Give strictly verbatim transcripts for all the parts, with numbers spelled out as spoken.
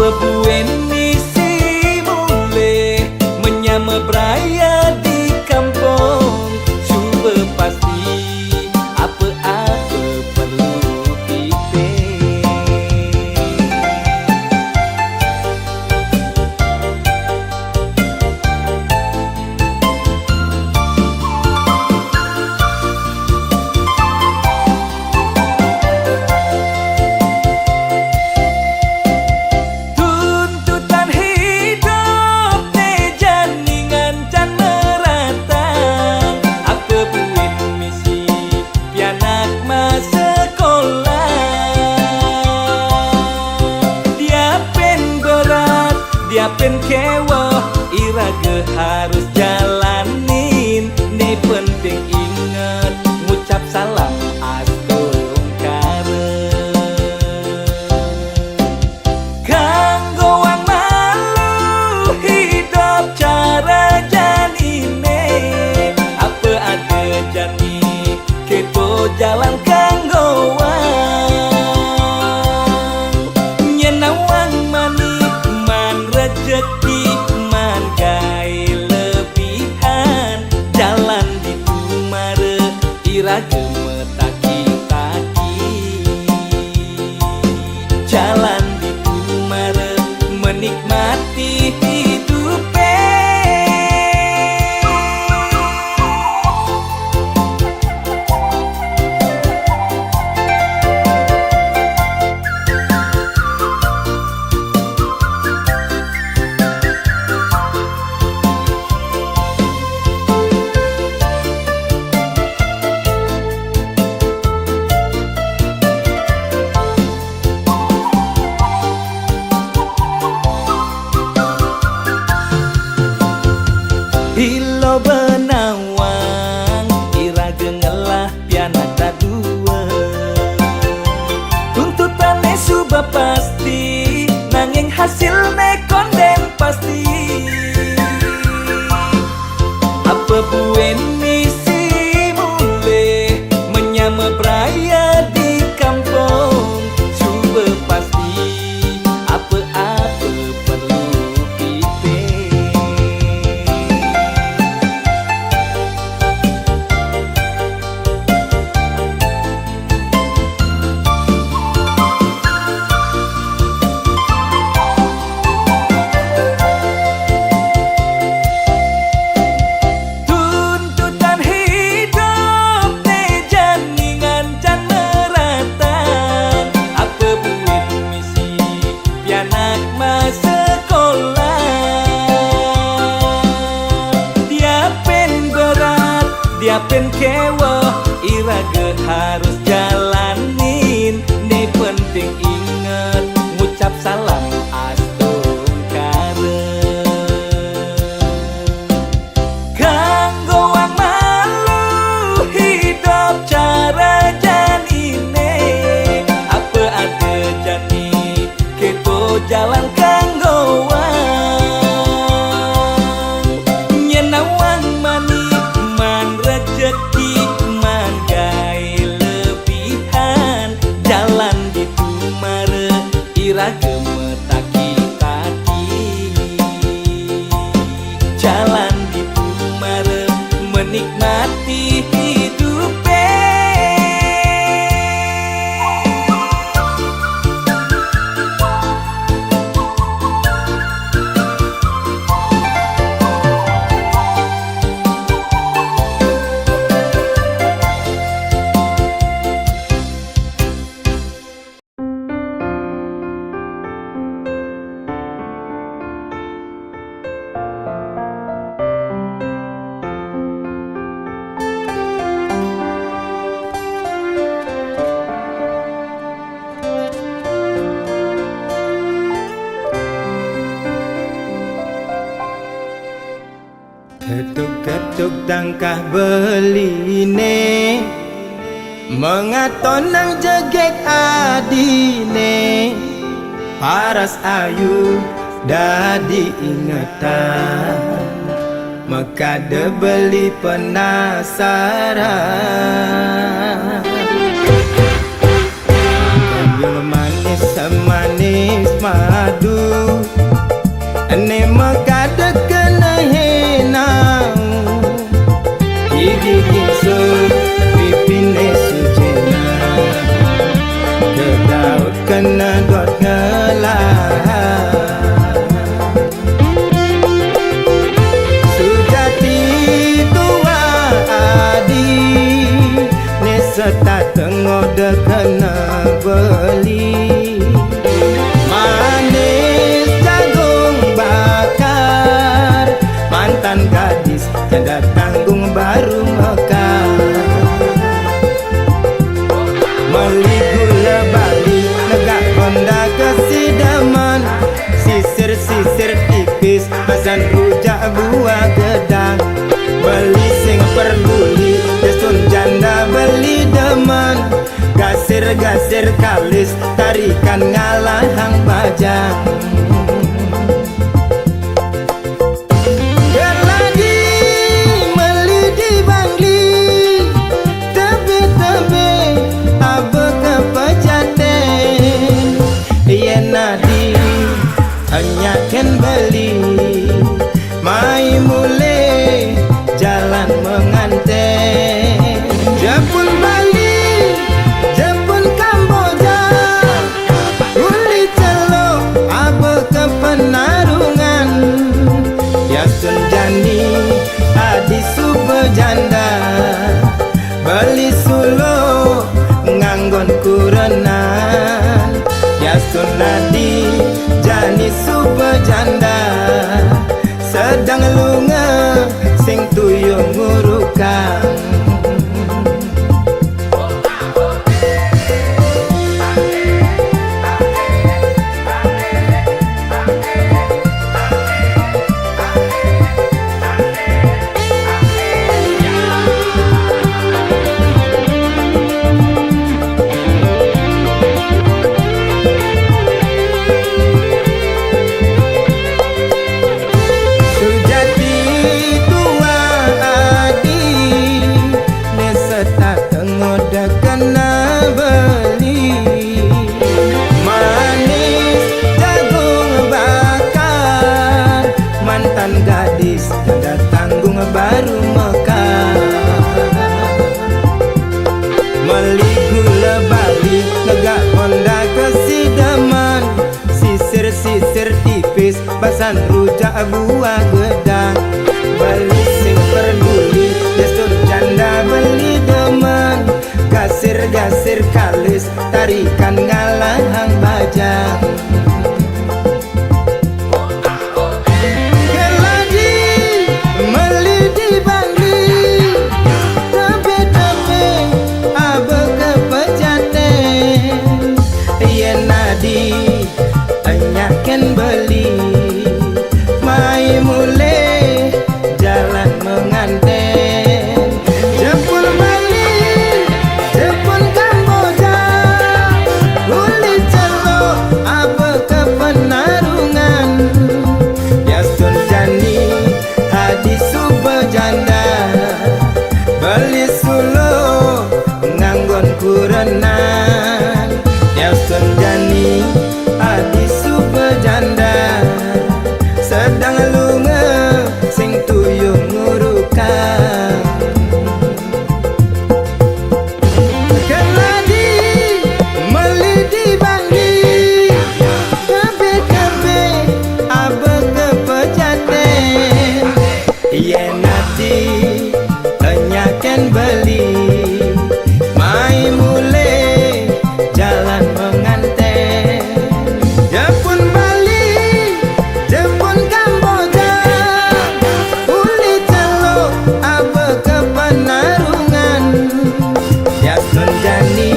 Buen misi mulih menyama beraya di kampung, cuba pasti apa-apa perlu kita. Tuntutan hidup ne jani ngancan meratang, apa buin misi pianak masekolah. Dia pen berat, dia pen kewoh, iraga harus jalanin. Ni penting inget, ngucap salam astungkara. Kanggo wang malu hidup cara janine, apa ada jani keto jalan kanggo wang. Nyen awang manik man rejeki man gae lebihan, jalan ditu mara iraga metaki-taki. Jalan ditu mara menikmati hidupe. Bilo benawang iraga ngelah pianak dadua. Tuntutane suba pasti, nanging hasilne konden pasti. Apa buen misi mulih menyama beraya di kampung, cuba pasti apa-apa perlu kita. Tuntutan hidup ne jani ngancan meratang, apa buin misi pianak masekolah. Dia pen berat, dia pen kewoh, iraga harus jalanin. Ni penting inget, ngucap salam astungkara. Kanggo wang malu hidup cara janine, apa ada jani keto jalan kanggo wang. Nyen awang manik man rejeki man gae lebihan, jalan ditu mara iraga metaki-taki. Jalan ditu mara menikmati hidupe. Ketuk-ketuk tangkah beline, mengaton nang jegeg adine, paras ayu dadi ingetan, mekada beli penasaran. Konyol manis Manis madu, ene mekade kena henau. Gigi gingsul, pipine sujena. Kedaut kena dot ngelah. Sujati tua adi, ne setat tengoda kena beli. Manis jagung bakar, mantan gadis janda tanggung baru mekar. Meli gula bali, negak honda ke si demen. Sisir-sisir tipis, basan rujak buah gedang. Beli sing perduli, jasun janda beli demen. Gasir-gasir kalis, tarikan ngalahang bajang. Geladi meli di Bangli, tebe-tebe aba ke pejaten. Ye nadi, enyaken beli, mai mule jalan menganten. Jepun Bali, Jepun Kamboja, uli celok aba ke penarungan. Yasun jani adi suba janda, beli sulok nganggon kurenan. Yasun adi jani suba janda, sedang lunga sing tuyung ngurukang. Sujati tua adi, ne setak tengoda kena beli. Manis jagung bakar, mantan gadis janda tanggung baru mekar. Meli gula bali, negak honda ke si demen. Sisir-sisir tipis, basan rujak buah gedang. Beli sing perduli, jasun janda beli demen. Gasir-gasir kalis, tarikan ngalahang bajang. Geladi meli di Bangli, tebe-tebe aba ke pejaten. Ye nadi, enyaken beli, mai mule jalan menganten. Jepun Bali, Jepun Kamboja, uli celok aba ke penarungan. Yasun jani adi suba janda, beli sulok nganggon kurenan. Yasun jani adi suba janda, sedang lunga sing tuyung ngurukang. Geladi meli di Bangli, tebe-tebe aba ke pejaten. Ye nadi, enyaken beli, mai mule jalan menganten. Jepun Bali, Jepun Kamboja, uli celok aba ke penarungan. Yasun jani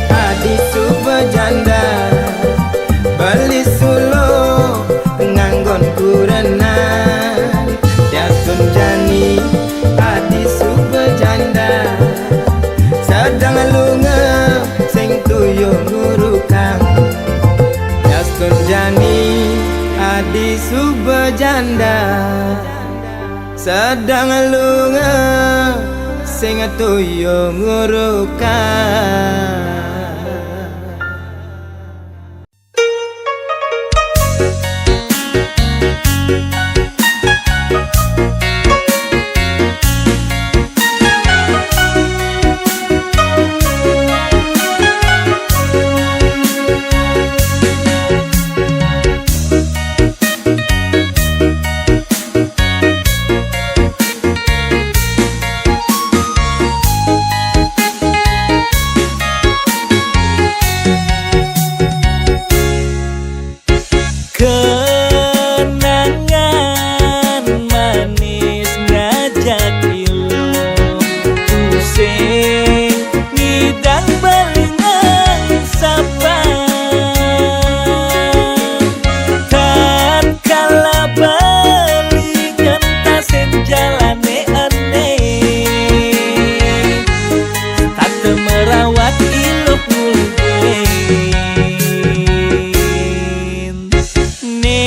adi suba janda, beli sulok nganggon kurenan. Yasun jani adi suba janda, sedang lunga sing tuyung ngurukang. Yasun jani adi suba janda, sedang lunga sing tuyung ngurukang. Kenangan manis ngajak iluh, tusing ngidang balingang sapa. Tatkala bali ngentasin jalane ene, tata merawat iluh ngulbin. Ne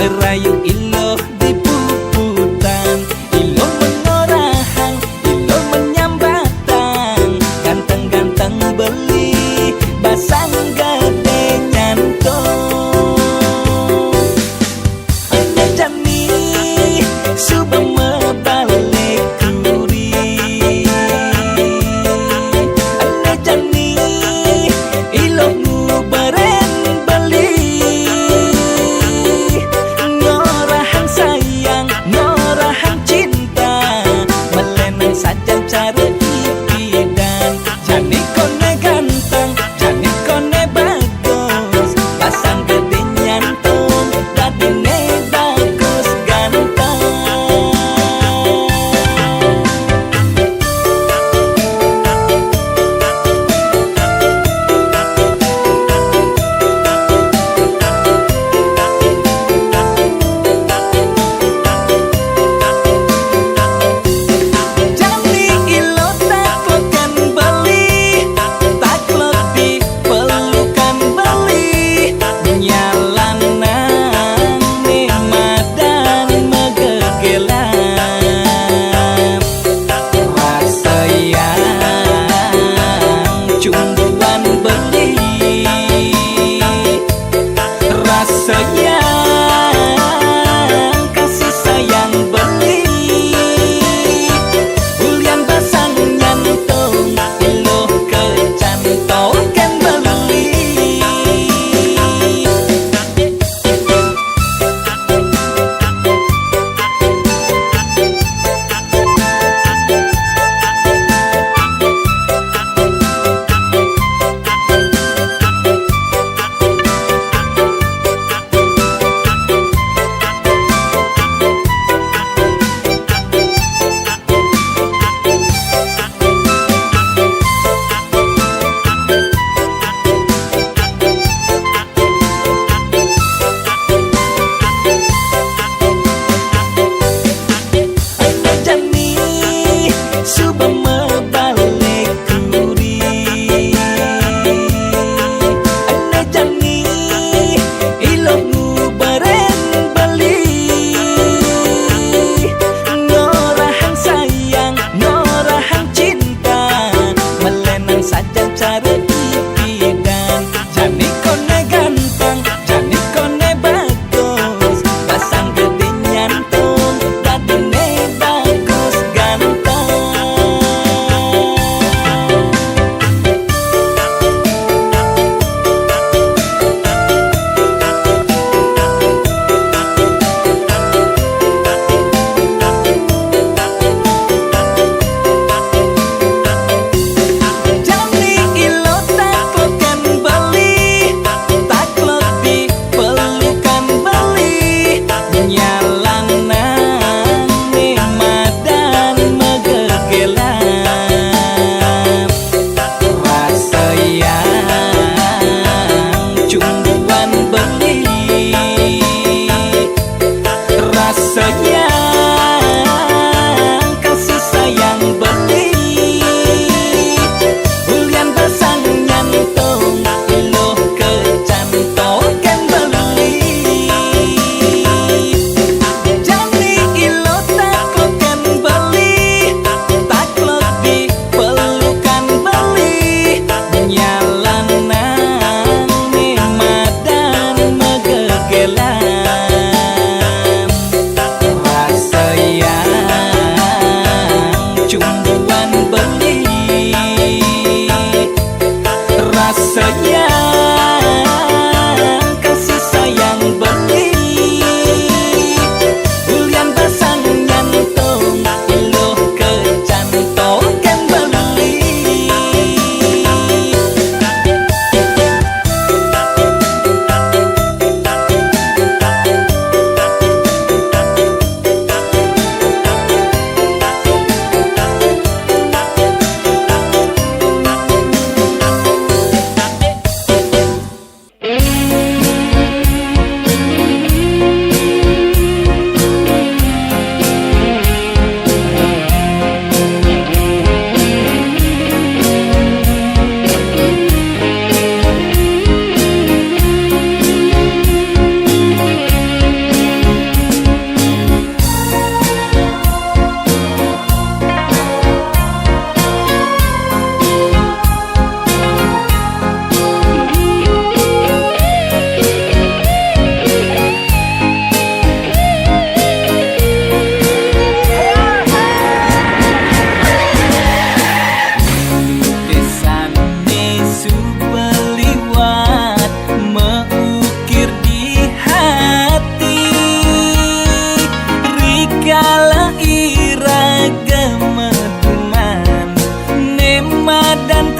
Rayu iloh di puputan, iloh mengorahang, iloh menyambatan, ganteng-ganteng beli basang gede nyantong. Ene jani suba mebalik kuri, ene jani iloh nguberen beli. Ngo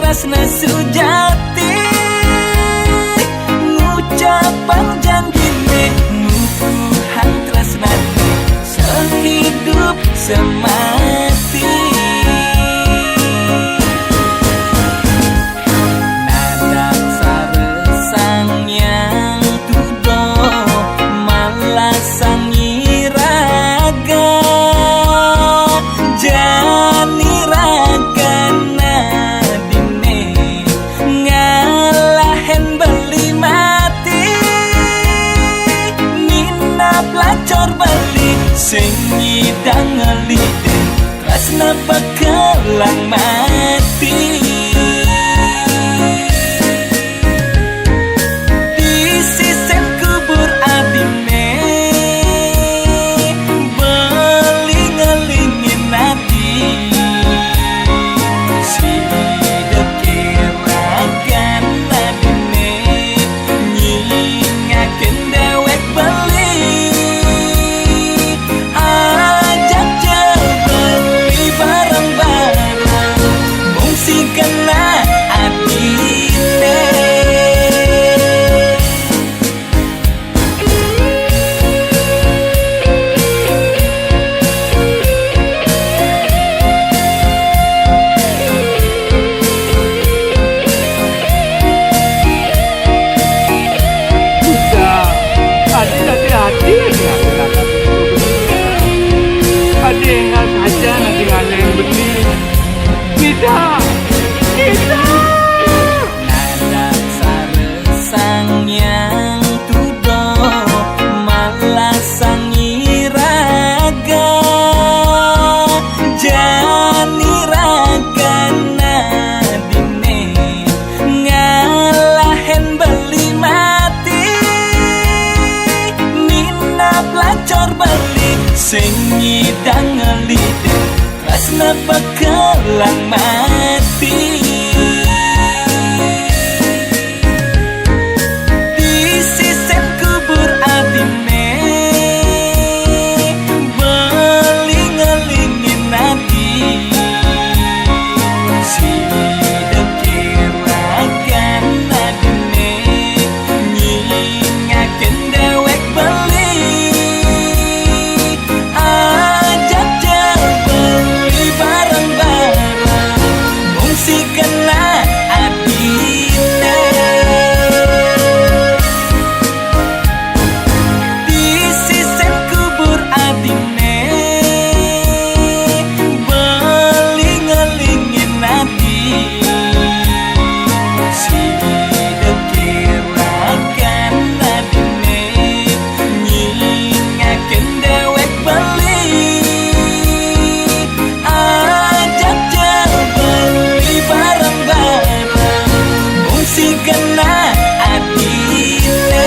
Tresna sujati, ngucapang janjine, nuduhang tresnane, sehidup semati. Nadap sare Sang Hyang Tudo, malah sang iraga, jani raga nadine, ngalahen beli mati. Nina pelacor beli, sing nyidang ngelide, tresna pekelang mati. Di sisen kubur adine, beli ngelingin ati. Sida keragan adine, nyingaken dewek beli. Ajak jebeli bareng-bareng, mung si kena adine. Kita, adi hati-hati, adi hati-hati. Adi ingat aja nanti ngaleng benih. Kita, kita. Nadap sare Sang Hyang Tudo, malah sang iraga, jani raga nadine, ngalahen beli mati. Nina pelacor beli, sing nyidang ngelide, tresna pekelang mati. Di sisen kubur adine, beli ngelingin ati. Sida keragan adine, nyingaken dewek beli. Ajak jebeli bareng-bareng, mung si kena adine. Di sisen kubur adine, beli ngelingin ati. Sida keragan adine, nyingaken dewek beli. Ajak jebeli bareng-bareng, mung si kena adine.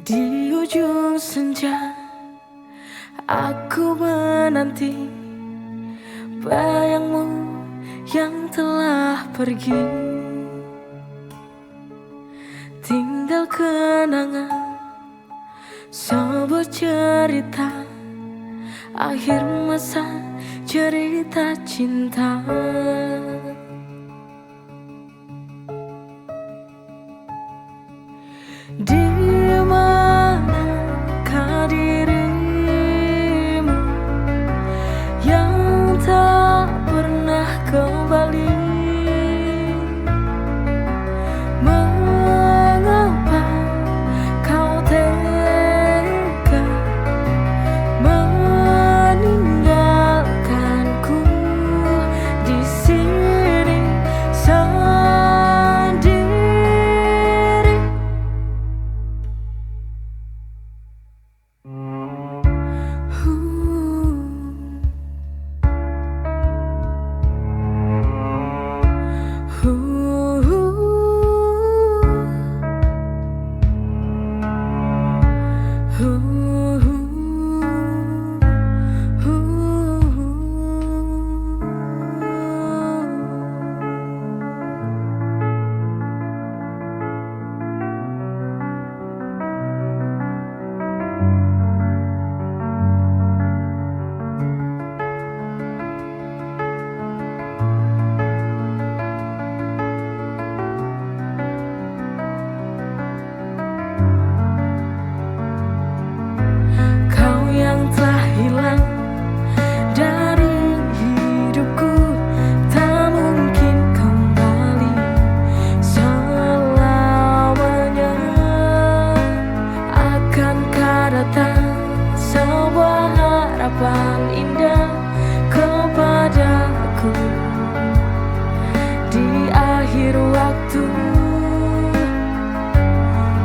Di ujung senja, aku menanti bayangmu yang telah pergi. Tinggal kenangan, sebuah cerita, akhir masa cerita cinta. Di manakah dirimu yang tak pernah kembali? Indah kepadaku di akhir waktu.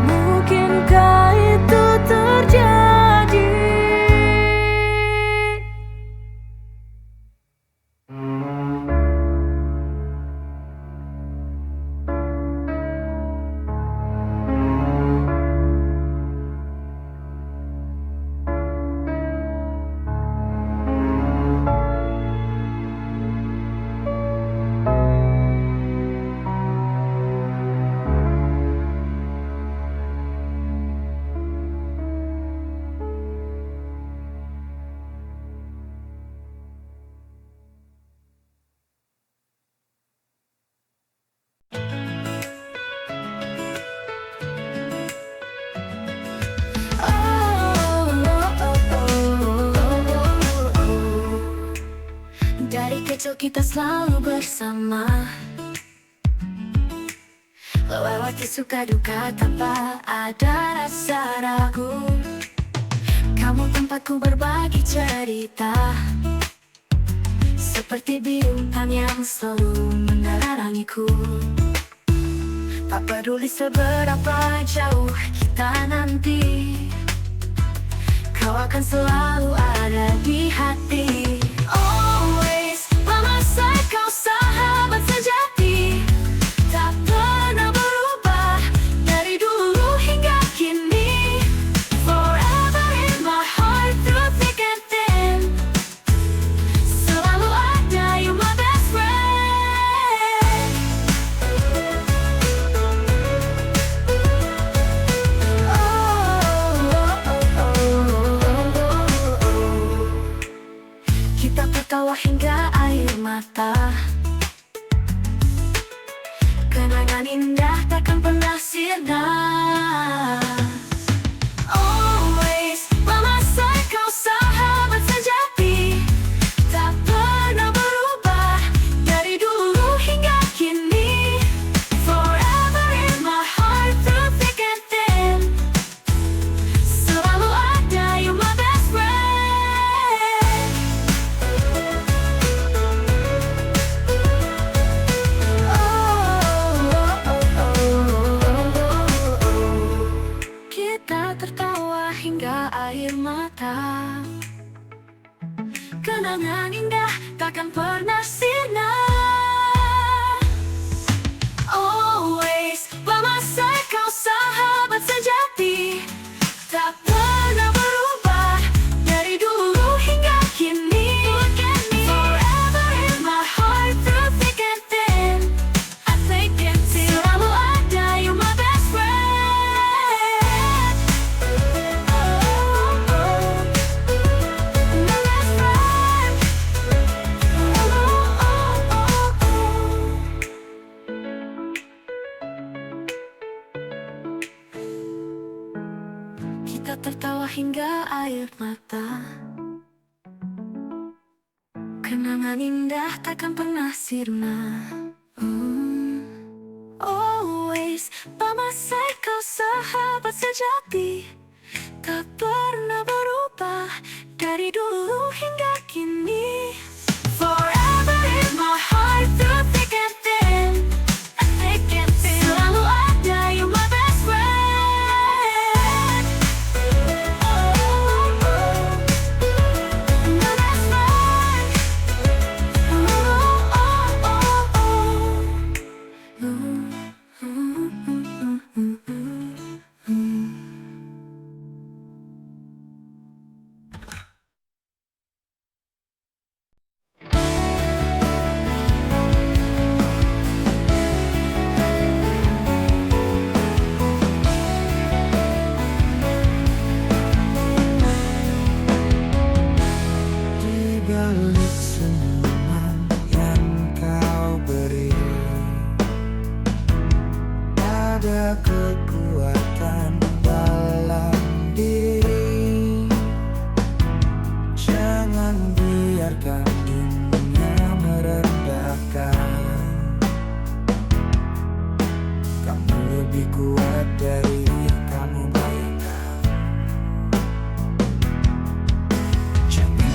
Mungkinkah itu terjadi? Dari kecil kita selalu bersama, lewati suka duka tanpa ada rasa ragu. Kamu tempatku berbagi cerita, seperti bintang yang selalu menerangiku. Tak peduli seberapa jauh kita nanti, kau akan selalu ada di hati. Always by my side, kau sahabat sejati. Tak pernah berubah, dari dulu hingga kini. Forever in my heart, through thick and thin. Selalu ada, you my best friend. Oh, oh, oh, oh, oh, oh, oh. Kita tertawa hingga air mata. Kenangan indah takkan pernah sirna. Always by my side, kau sahabat sejati. Tak pernah berubah, dari dulu hingga kini. Forever in my heart, through thick and thin. Selalu ada, you my best friend. Oh, oh, oh, oh, oh, oh, oh. Kita tertawa hingga air mata. Kenangan indah takkan pernah sirna. Always by my side, kau sahabat sejati. Tak pernah berubah, dari dulu hingga kini. Forever in my heart, through thick and thin. I think it's selalu ada, you my best friend. Oh, oh, oh. My best friend. Oh, oh, oh, oh, oh. Kita tertawa hingga air mata. Kenangan indah takkan pernah sirna. Hmm. Always by my side, kau sahabat sejati. Tak pernah berubah, dari dulu hingga kini. Forever in my heart, through thick and thin. Selalu ada, you my best friend. Oh, oh, oh. My best friend. Oh, oh, oh, oh. Di balik senyuman yang kau beri, ada kekuatan dalam diri. Jangan biarkan dunia merendahkan kamu. Lebih kuat dari kamu bayangkan. Jangan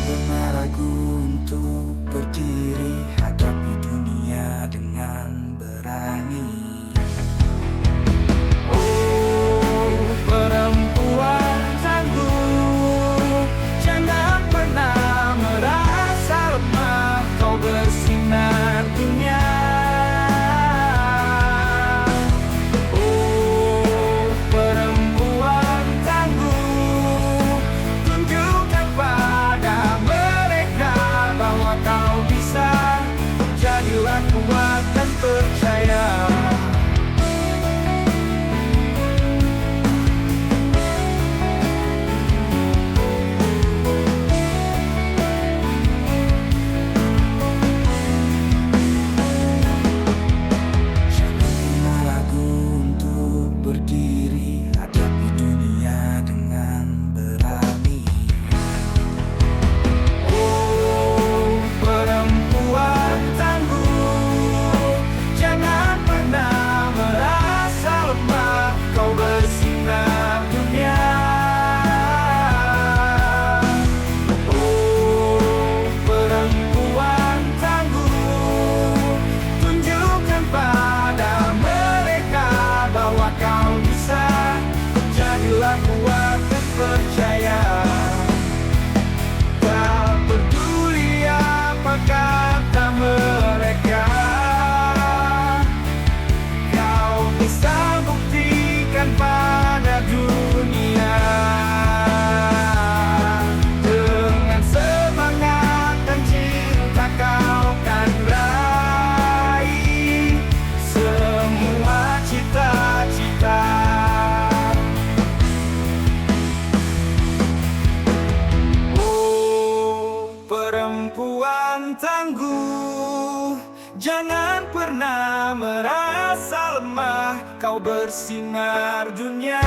Tangguh, jangan pernah merasa lemah, kau bersinar dunia.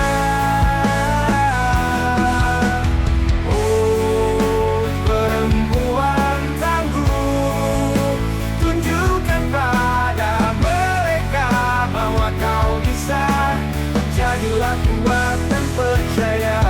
Oh, perempuan tangguh, tunjukkan pada mereka bahwa kau bisa. Jadilah kuat dan percaya.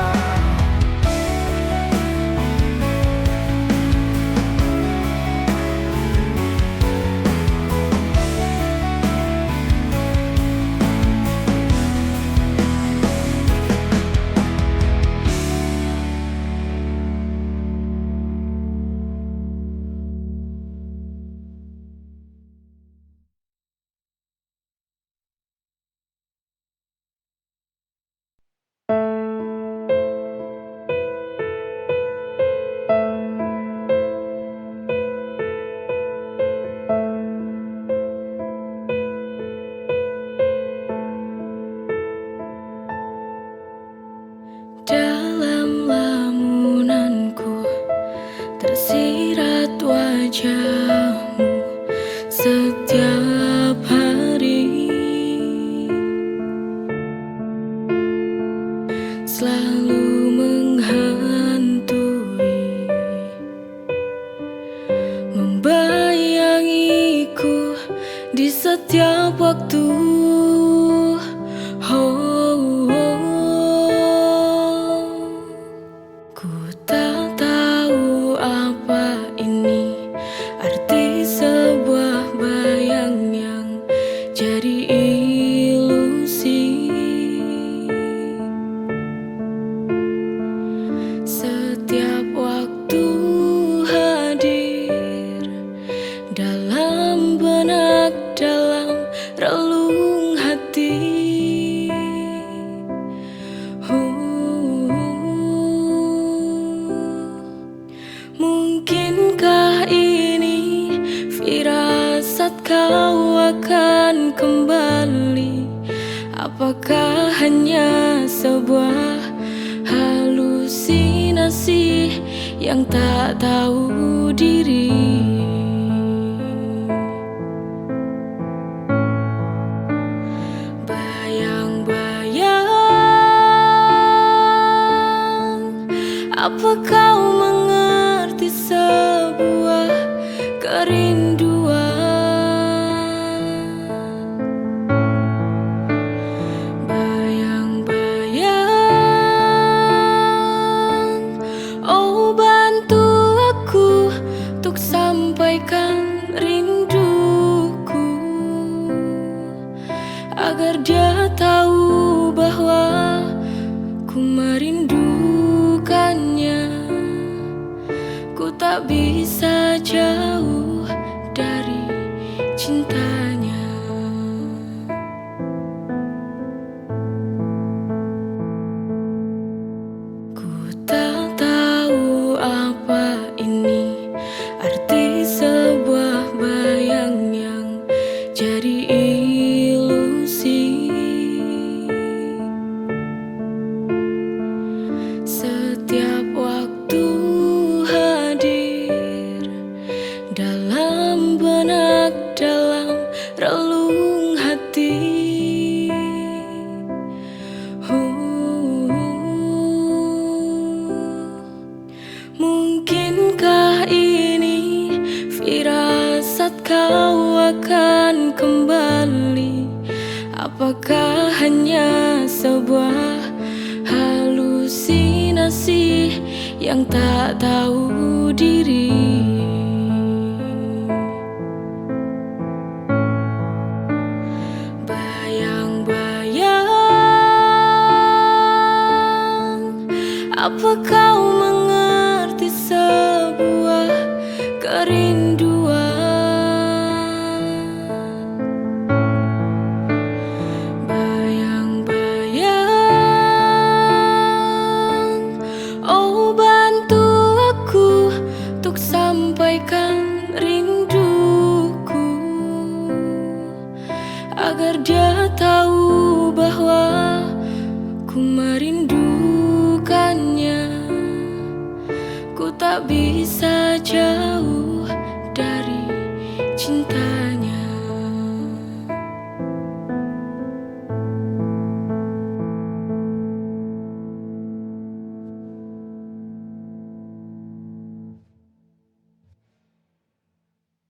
Dalam lamunanku tersirat wajahmu setiap hari, selalu menghantui, membayangiku di setiap waktu. Oh, oh. Ku tak tahu apa ini arti sebuah bayang yang jadi ilusi. Setiap waktu hadir dalam benak, dalam relung hati. Huh. Mungkinkah ini firasat kau akan kembali? Apakah hanya sebuah halusinasi yang tak tahu diri? Bayang-bayang, apa kau mengerti sebuah kerinduan? Bayang-bayang, oh, bantu aku untuk sampaikan rinduku, agar dia tahu bahwa ku merindukannya. Ku tak bisa jauh dari cintanya. Ku tak tahu apa ini arti sebuah bayang yang jadi ilusi. Setiap waktu hadir dalam benak, dalam relung hati. Huh. Mungkinkah ini firasat kau akan kembali? Apakah hanya sebuah halusinasi yang tak tahu diri? Bayang-bayang, apa kau mengerti sebuah kerinduan? Bayang-bayang, oh, bantu aku untuk sampaikan rinduku, agar dia tahu bahwa ku merindukannya. Ku tak bisa jauh